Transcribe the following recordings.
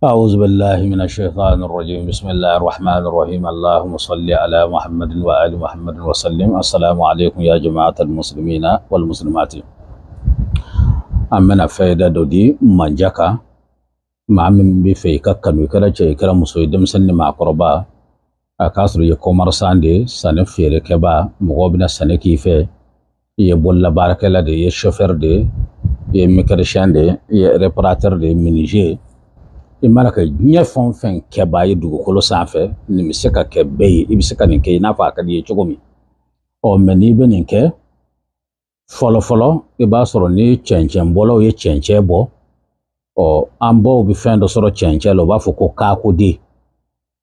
أعوذ بالله من الشيطان الرجيم. بسم الله الرحمن الرحيم. اللهم صل على محمد وآل محمد وسلم. السلام عليكم يا جماعة المسلمين والمسلمات. An bɛna fɛda dɔ di manja kan. Maa min bɛ fɛ i ka kanu, i kɛra cɛ, i kɛra muso ye, denmisɛnnin ni maakɔrɔba, a k'a sɔrɔ i ye commerçant de ye, sanni feerekɛbaa, mɔgɔw bɛna sanni k'i fɛ, i ye bololabaarakɛla de ye, i ye chauffeur de ye, i ye mécanicien de ye, i ye réparateur de ye, menuisier, i mana kɛ diɲɛ fɛn o fɛn kɛbaa ye dugukolo sanfɛ, nin bɛ se ka kɛ bɛɛ ye. I bɛ se ka nin kɛ i n'a fɔ a ka di i ye cogo min. Ɔ mɛ n'i bɛ nin kɛ, fɔlɔ fɔlɔ, i b'a sɔrɔ ni cɛncɛnbɔlaw ye cɛncɛn bɔ, ɔ an baw bɛ fɛn dɔ sɔrɔ cɛncɛn la, u b'a fɔ ko kaakoden.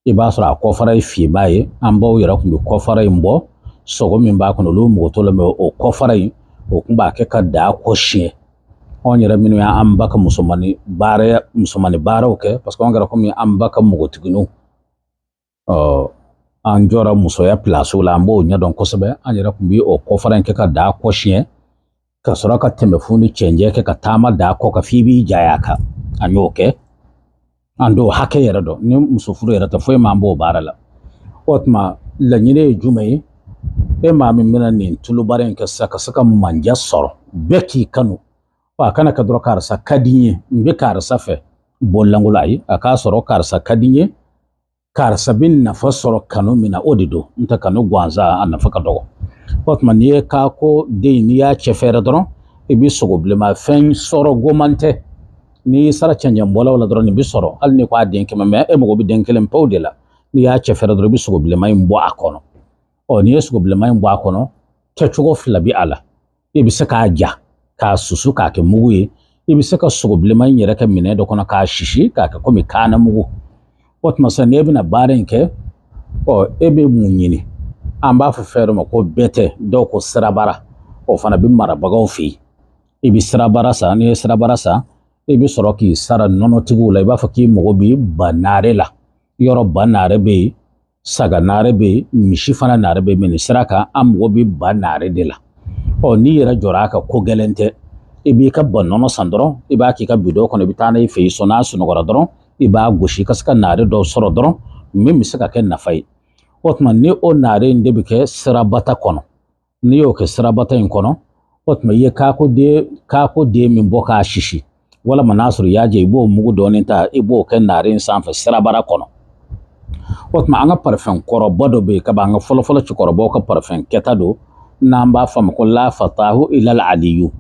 I b'a sɔrɔ a kɔfara ye finman ye. An baw yɛrɛ tun bɛ kɔfara in bɔ, sogo min b'a kɔnɔ, olu mago t'o la, mɛ o kɔfara in, o tun b'a kɛ ka daa kɔ siɲɛ. Anw yɛrɛ minnu y'an ba ka musomanni baaraw kɛ, parce que anw kɛra komi an ba ka npogotigininw, ɔ an jɔra musoya pilasiw la, an b'o ɲɛdɔn kosɛbɛ. An yɛrɛ tun bɛ o kɔfara in kɛ ka daa kɔ siɲɛ, ka sɔrɔ ka tɛmɛ fu ni cɛncɛn kɛ ka taama daa kɔ kan f'i b'i jaya a kan. An y'o kɛ, an d'o hakɛ yɛrɛ dɔn. Ni muso furu yɛrɛ tɛ foyi ma, an b'o baara la. O tuma laɲini ye jumɛn ye? E maa min bɛna nin tulubaara in kɛ sisan ka se ka manja sɔrɔ, bɛɛ k'i kanu, a kana kɛ dɔrɔn karisa ka di n ye, n bɛ karisa fɛ, bɔlankolon. Ayi, a k'a sɔrɔ karisa ka di n ye, karisa bɛ nafa sɔrɔ kanu min na, o de don. N tɛ kanu gansan, a nafa ka dɔgɔ. O tuma n'i ye kako den, n'i y'a cɛ fɛrɛ dɔrɔn, i bɛ sogo bilenman fɛn sɔrɔ goman tɛ. N'i y'i sara cɛncɛnbɔlaw la dɔrɔn, nin bɛ sɔrɔ, hali n'i ko a den 100, mɛ e mago bɛ den kelen pewu de la. N'i y'a cɛ fɛrɛ dɔrɔn, i bɛ sogo bilenman in bɔ a kɔnɔ. Ɔ n'i ye sogo bilenman in bɔ a kɔnɔ, kɛcogo fila bɛ a la. I bɛ se k'a ja k'a susu k'a kɛ mugu ye. I bɛ se ka sogo bilenman in yɛrɛ kɛ minɛn dɔ kɔnɔ k'a sisi k'a kɛ komi kaana mugu. O tuma sisan, n'e bɛna baara in kɛ, ɔ e bɛ mun ɲini? An b'a fɔ fɛn dɔ ma ko bɛtɛ, dɔw ko sirabara, o fana bɛ marabagaw fɛ yen. I bɛ sirabara san. N'i ye sirabara san, i bɛ sɔrɔ k'i sara nɔnɔtigiw la. I b'a fɔ k'i mago bɛ ba naare la. Yɔrɔ ba naare bɛ yen, saga naare bɛ yen, misi fana naare bɛ yen, mɛ nin sira kan an mago bɛ ba naare de la. Ɔ n'i yɛrɛ jɔra a kan, ko gɛlɛn tɛ. I b'i ka ba nɔnɔ san dɔrɔn, i b'a k'i ka bidɔn kɔnɔ, i bɛ taa n'a ye fɛ yen. Sɔn n'a sunɔgɔra dɔrɔn, i b'a gosi ka se ka naare dɔ sɔrɔ dɔrɔn min bɛ se ka kɛ nafa ye. O tuma ni o naare in de bɛ kɛ sirabata kɔnɔ, n'i y'o kɛ sirabata in kɔnɔ, o tuma i ye kako den min bɔ k'a sisi, walama n'a sɔrɔ i y'a jɛ, i b'o mugu dɔɔnin ta, i b'o kɛ naare in sanfɛ sirabara kɔnɔ. O tuma an ka parifɛn kɔrɔba dɔ bɛ yen kaban, an ka fɔlɔfɔlɔ cɛkɔrɔbaw ka parifɛn kɛta don, n'an b'a fɔ a ma ko la fatahu ilal aliyu,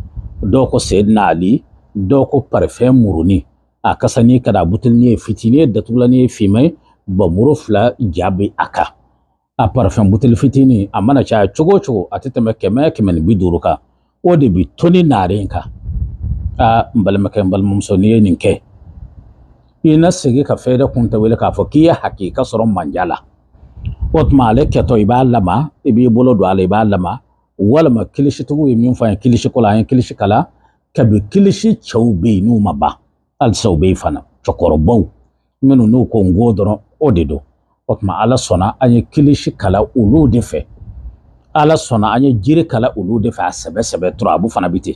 dɔw ko seyidina ali, dɔw ko parifɛn muruni. A kasani ka da, butelini ye fitinin ye, datugulani ye finman ye, bamuru fila ja bɛ a kan. A parifɛn buteli fitinin, a mana caya cogo o cogo, a tɛ tɛmɛ 100, 150 kan. O de bɛ toni naare in kan. Aa n balimakɛ, n balimamuso, n'i ye nin kɛ, i na segin ka fɛn kun tɛ wele k'a fɔ k'i ye hakika sɔrɔ manja la. O tuma ale kɛtɔ, i b'a lama, i b'i bolo don a la, i b'a lama, walima kilisitigiw ye min fɔ an ye kilisi ko la, an ye kilisi kala kabi. Kilisi cɛw bɛ yen n'u ma ban halisa, u bɛ yen fana, cɛkɔrɔbaw minnu n'u ko n ko dɔrɔn, o de don. O tuma Ala sɔnna, an ye kilisi kala olu de fɛ. Ala sɔnna, an ye jiri kala olu de fɛ, a sɛbɛ sɛbɛ turabu fana bɛ ten.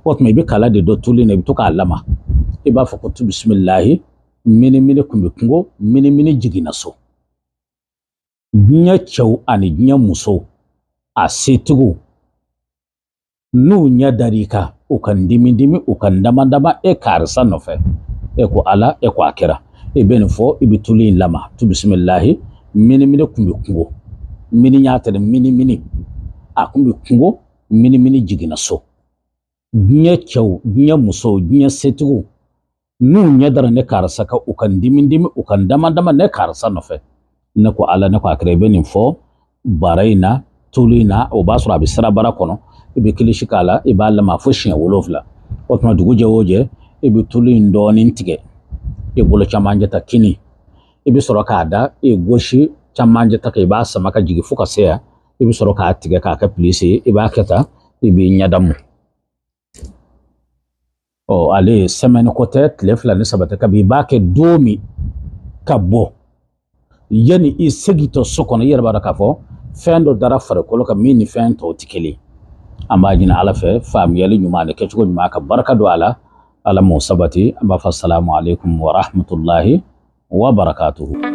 O tuma i bɛ kala de dɔ tulu in na, i bɛ to k'a lama, i b'a fɔ ko tu bisimilahi, mini mini kun bɛ kungo, mini mini jiginna so. Diɲɛ cɛw ani diɲɛ musow, a setigiw, n'u ɲɛ dar'i kan, u ka n dimi dimi, u ka n dama dama e karisa nɔfɛ, e ko Ala, e ko a kɛra. I bɛ nin fɔ, i bɛ tulu in lama, tu bisimilahi, mini mini kun bɛ kungo, mini y'a tɛ dɛ, mini mini a kun bɛ kungo, mini mini jiginna so. Diɲɛ cɛw, diɲɛ musow, diɲɛ setigiw, n'u ɲɛ dara ne karisa kan, u ka n dimi dimi, u ka n dama dama ne karisa nɔfɛ, ne ko Ala, ne ko a kɛra. I bɛ nin fɔ bara in na, tulu in na, o b'a sɔrɔ a bɛ sirabara kɔnɔ, i bɛ kilisi k'a la, i b'a lama fo siɲɛ 7. O tuma dugu jɛ o jɛ, i bɛ tulu in dɔɔnin tigɛ i bolo camancɛ ta kini, i bɛ sɔrɔ k'a da i gosi camancɛ ta kan, i b'a sama ka jigin fo ka se yan, i bɛ sɔrɔ k'a tigɛ k'a kɛ pilisi ye, i b'a kɛ tan, i b'i ɲɛdamu. Ɔ ale sɛmɛni ko tɛ, tile 2 ni 3 tɛ, kabi i b'a kɛ don min ka bɔ, yanni i segintɔ so kɔnɔ, i yɛrɛ b'a dɔn k'a fɔ fɛn dɔ dara farikolo kan min ni fɛn tɔw tɛ kelen. An b'a ɲini Ala fɛ, faamuyali ɲuman ani kɛcogo ɲuman ka barika don a la. Ala m'o sabati. An b'a fɔ salamu aleykum wa rahmatulahi wa barakatuhu.